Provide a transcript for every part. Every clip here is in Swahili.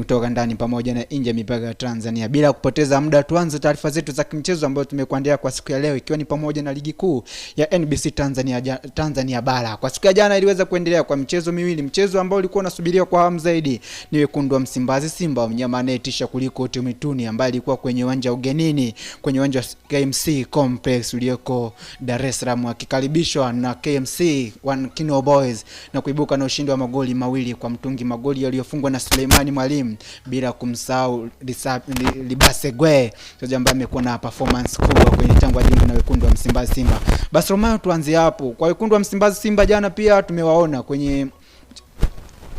kutoka ndani pamoja na nje ya mipaka ya Tanzania. Bila kupoteza muda, tuanze taarifa zetu za kimchezo ambazo tumekuandalia kwa siku ya leo, ikiwa ni pamoja na ligi kuu ya NBC Tanzania, Tanzania Bara. Kwa siku ya jana iliweza kuendelea kwa michezo miwili. Mchezo ambao ulikuwa unasubiriwa kwa hamu zaidi ni wekundu wa Msimbazi Simba, mnyama anayetisha kuliko wote mwituni, ambaye alikuwa kwenye uwanja ugenini, kwenye uwanja wa KMC Complex ulioko Dar es Salaam, akikaribishwa na KMC One Kino Boys na kuibuka na ushindi wa magoli mawili kwa mtungi, magoli yaliyofungwa na Suleimani Mwalimu, bila kumsahau Libase Gwe, mchezaji ambaye amekuwa na performance kubwa kwenye tangu ajiunge na wekundu wa Msimbazi Simba. Basi Romayo, tuanzie hapo kwa wekundu wa Msimbazi Simba. Jana pia tumewaona kwenye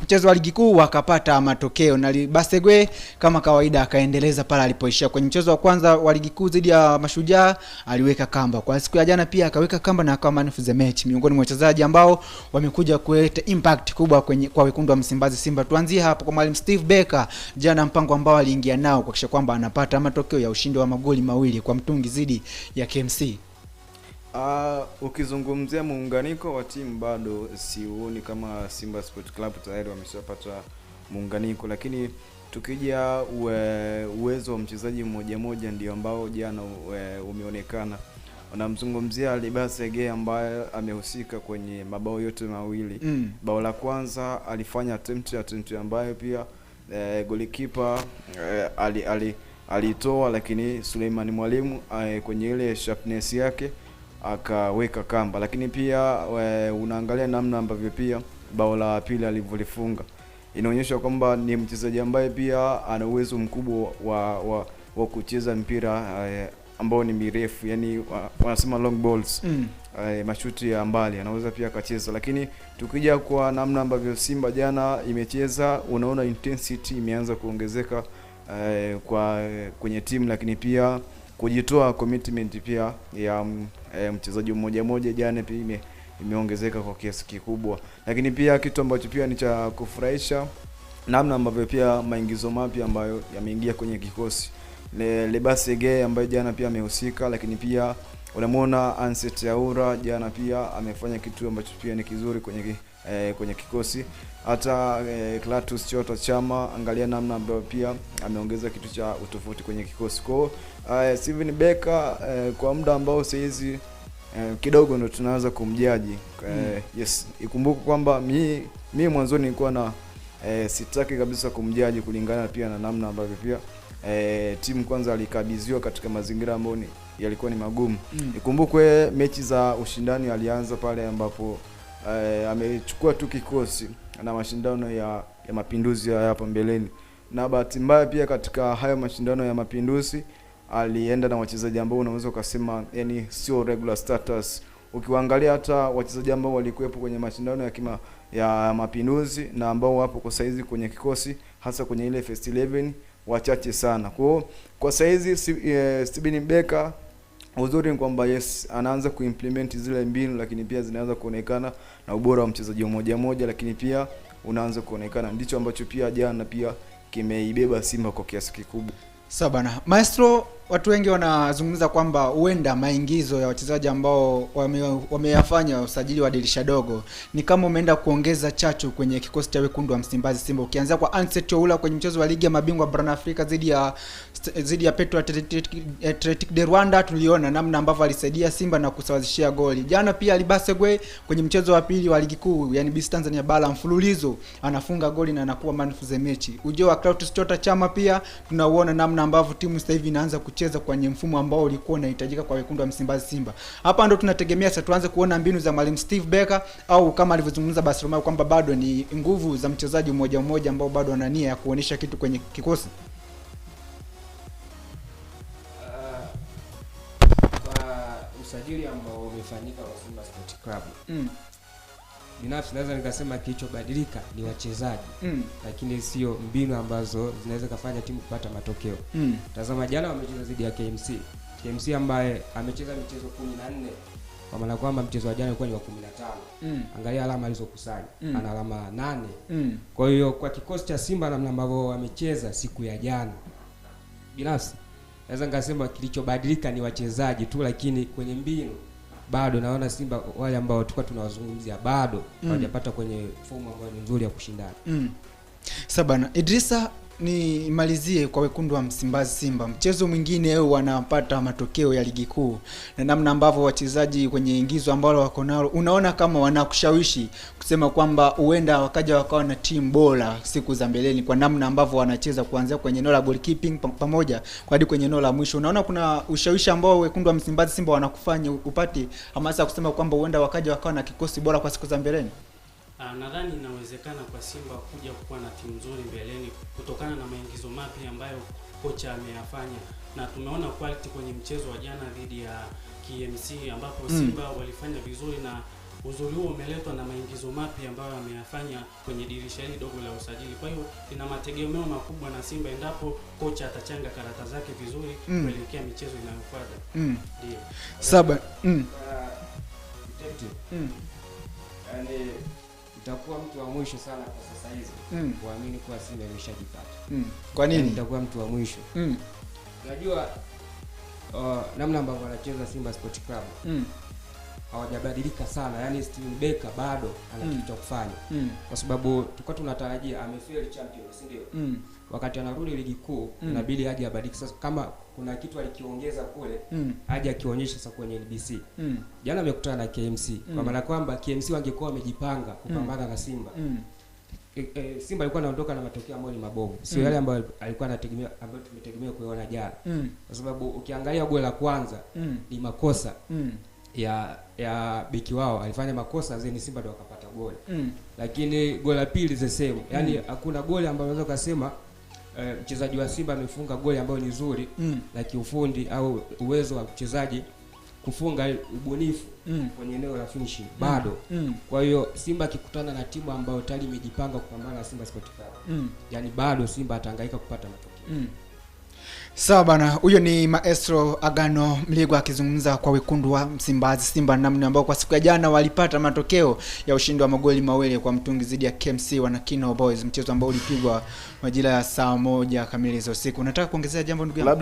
mchezo wa ligi kuu wakapata matokeo na Libasegwe kama kawaida akaendeleza pale alipoishia kwenye mchezo wa kwanza wa ligi kuu dhidi ya Mashujaa, aliweka kamba. Kwa siku ya jana pia akaweka kamba na akawa man of the match, miongoni mwa wachezaji ambao wamekuja kuleta impact kubwa kwenye kwa wekundu wa Msimbazi Simba. Tuanzie hapo kwa mwalimu Steve Barker, jana mpango ambao aliingia nao kuhakikisha kwamba anapata matokeo ya ushindi wa magoli mawili kwa mtungi dhidi ya KMC. Ukizungumzia muunganiko wa timu bado siuoni kama Simba Sport Club tayari wameshapata muunganiko, lakini tukija uwezo wa mchezaji mmoja mmoja ndio ambao jana umeonekana. Unamzungumzia Libase Gay ambaye amehusika kwenye mabao yote mawili. Bao la kwanza alifanya attempt ambayo pia golikipa alitoa, lakini Suleiman Mwalimu kwenye ile sharpness yake akaweka kamba, lakini pia unaangalia namna ambavyo pia bao la pili alivyolifunga inaonyesha kwamba ni mchezaji ambaye pia ana uwezo mkubwa wa kucheza mpira ambao ni mirefu, yani wanasema long balls. Mashuti ya mbali anaweza pia akacheza, lakini tukija kwa namna ambavyo Simba jana imecheza, unaona intensity imeanza kuongezeka kwa kwenye timu, lakini pia kujitoa commitment pia ya mchezaji mmoja mmoja jana pia imeongezeka kwa kiasi kikubwa, lakini pia kitu ambacho pia ni cha kufurahisha namna ambavyo pia maingizo mapya ambayo yameingia kwenye kikosi Lebase Gay ambaye jana pia amehusika, lakini pia unamwona Anset Aura jana pia amefanya kitu ambacho pia ni kizuri kwenye kikosi. Hata Clatous Chota Chama, angalia namna ambayo pia ameongeza kitu cha utofauti kwenye kikosi. Kwa hiyo Steven Barker kwa muda ambao saizi kidogo ndo tunaanza kumjaji. Yes, ikumbuke kwamba mi mwanzoni nilikuwa na sitaki kabisa kumjaji kulingana pia na namna ambavyo pia timu kwanza alikabidhiwa katika mazingira ambayo yalikuwa ni magumu. Ikumbukwe mechi za ushindani alianza pale ambapo amechukua tu kikosi na mashindano ya Mapinduzi ya hapa mbeleni, na bahati mbaya pia katika hayo mashindano ya Mapinduzi alienda na wachezaji ambao unaweza ukasema yani sio regular starters. Ukiwaangalia hata wachezaji ambao walikuwepo kwenye mashindano ya Mapinduzi na ambao wapo kwa saizi kwenye kikosi hasa kwenye ile first 11 wachache sana. Kwa hiyo kwa saizi Steven Barker uzuri ni kwamba yes, anaanza kuimplement zile mbinu, lakini pia zinaanza kuonekana na ubora wa mchezaji mmoja mmoja, lakini pia unaanza kuonekana, ndicho ambacho pia jana pia kimeibeba Simba kwa kiasi kikubwa. Sawa bana Maestro, watu wengi wanazungumza kwamba huenda maingizo ya wachezaji ambao wameyafanya usajili wa dirisha dogo ni kama umeenda kuongeza chachu kwenye kikosi cha wekundu wa Msimbazi Simba, ukianzia kwa Anset Oula kwenye mchezo wa ligi ya mabingwa barani Afrika dhidi ya Petro Athletic de Rwanda, tuliona namna ambavyo alisaidia Simba na kusawazishia goli. Jana pia Libasegwe kwenye mchezo wa pili wa ligi kuu, yani BC Tanzania bara mfululizo anafunga goli na anakuwa man of the match. Ujio wa Clatous Chota Chama pia tunauona namna ambavyo timu sasa hivi inaanza kucheza kwenye mfumo ambao ulikuwa unahitajika kwa wekundu wa Msimbazi Simba. Hapa ndo tunategemea sasa tuanze kuona mbinu za mwalimu Steve Barker, au kama alivyozungumza Barcelona kwamba bado ni nguvu za mchezaji mmoja mmoja ambao bado ana nia ya kuonyesha kitu kwenye kikosi. Kwa usajili ambao umefanyika wa Simba Sport Club, binafsi naweza nikasema kilichobadilika ni wachezaji, lakini sio mbinu ambazo zinaweza kufanya timu kupata matokeo. Tazama jana wamecheza dhidi ya KMC. KMC ambaye amecheza michezo 14, kwa maana kwamba mchezo wa jana ulikuwa ni wa 15. Angalia alama alizokusanya. Ana alama 8. Kwa hiyo kwa kikosi cha Simba namna ambavyo wamecheza siku ya jana, binafsi naweza nikasema kilichobadilika ni wachezaji tu, lakini kwenye mbinu bado naona Simba wale ambao tulikuwa tunawazungumzia bado hawajapata kwenye fomu ambayo ni nzuri ya kushindana. Sabana Idrisa, Nimalizie kwa wekundu wa Msimbazi Simba. Mchezo mwingine wanapata matokeo ya ligi kuu na namna ambavyo wachezaji kwenye ingizo ambalo wako nalo, unaona kama wanakushawishi kusema kwamba huenda wakaja wakawa na timu bora siku za mbeleni kwa namna ambavyo wanacheza kuanzia kwenye eneo la goalkeeping pamoja hadi kwenye eneo la mwisho. Unaona kuna ushawishi ambao wekundu wa Msimbazi Simba wanakufanya upate hamasa kusema kwamba huenda wakaja wakawa na kikosi bora kwa siku za mbeleni. Nadhani inawezekana kwa Simba kuja kuwa na timu nzuri mbeleni kutokana na maingizo mapya ambayo kocha ameyafanya, na tumeona quality kwenye mchezo wa jana dhidi ya KMC ambapo Simba walifanya vizuri, na uzuri huo umeletwa na maingizo mapya ambayo ameyafanya kwenye dirisha hili dogo la usajili. Kwa hiyo ina mategemeo makubwa na Simba endapo kocha atachanga karata zake vizuri kuelekea michezo inayofuata. Ndio. Saba. Yaani nitakuwa mtu wa mwisho sana kwa sasa hizi kuamini kuwa Simba imeshajipata. Kwa nini? Nitakuwa mtu wa mwisho. Unajua namna ambavyo wanacheza Simba Sport Club hawajabadilika sana. Yaani Steven Becker bado ana kitu cha kufanya. Kwa sababu tulikuwa tunatarajia amefeli Champions, si ndio? Wakati anarudi ligi kuu inabidi aje abadilike. Sasa kama kuna kitu alikiongeza kule aje akionyesha sasa kwenye NBC. Jana amekutana na KMC. Kwa maana kwamba KMC wangekuwa wamejipanga kupambana na Simba. Simba alikuwa anaondoka na matokeo ambayo ni mabovu. Sio yale ambayo alikuwa anategemea, ambayo tumetegemea kuiona jana. Kwa sababu ukiangalia goli la kwanza ni makosa ya beki wao, alifanya makosa zeni Simba ndio wakapata goli. Lakini goli la pili the same. Yaani hakuna goli ambalo unaweza kusema mchezaji wa Simba amefunga goli ambayo ni nzuri la kiufundi au uwezo wa mchezaji kufunga ubunifu kwenye eneo la finishing bado. Kwa hiyo Simba akikutana na timu ambayo tayari imejipanga kupambana na Simba Sport Club, yani bado Simba atahangaika kupata matokeo. Sawa bana, huyo ni Maestro Agano Mligwa akizungumza kwa wekundu wa Msimbazi Simba, namna ambao kwa siku ya jana walipata matokeo ya ushindi wa magoli 2 kwa mtungi dhidi ya KMC Wanakino Boys, mchezo ambao ulipigwa majira ya saa 1 kamili za usiku. Unataka kuongezea jambo ndugu yangu?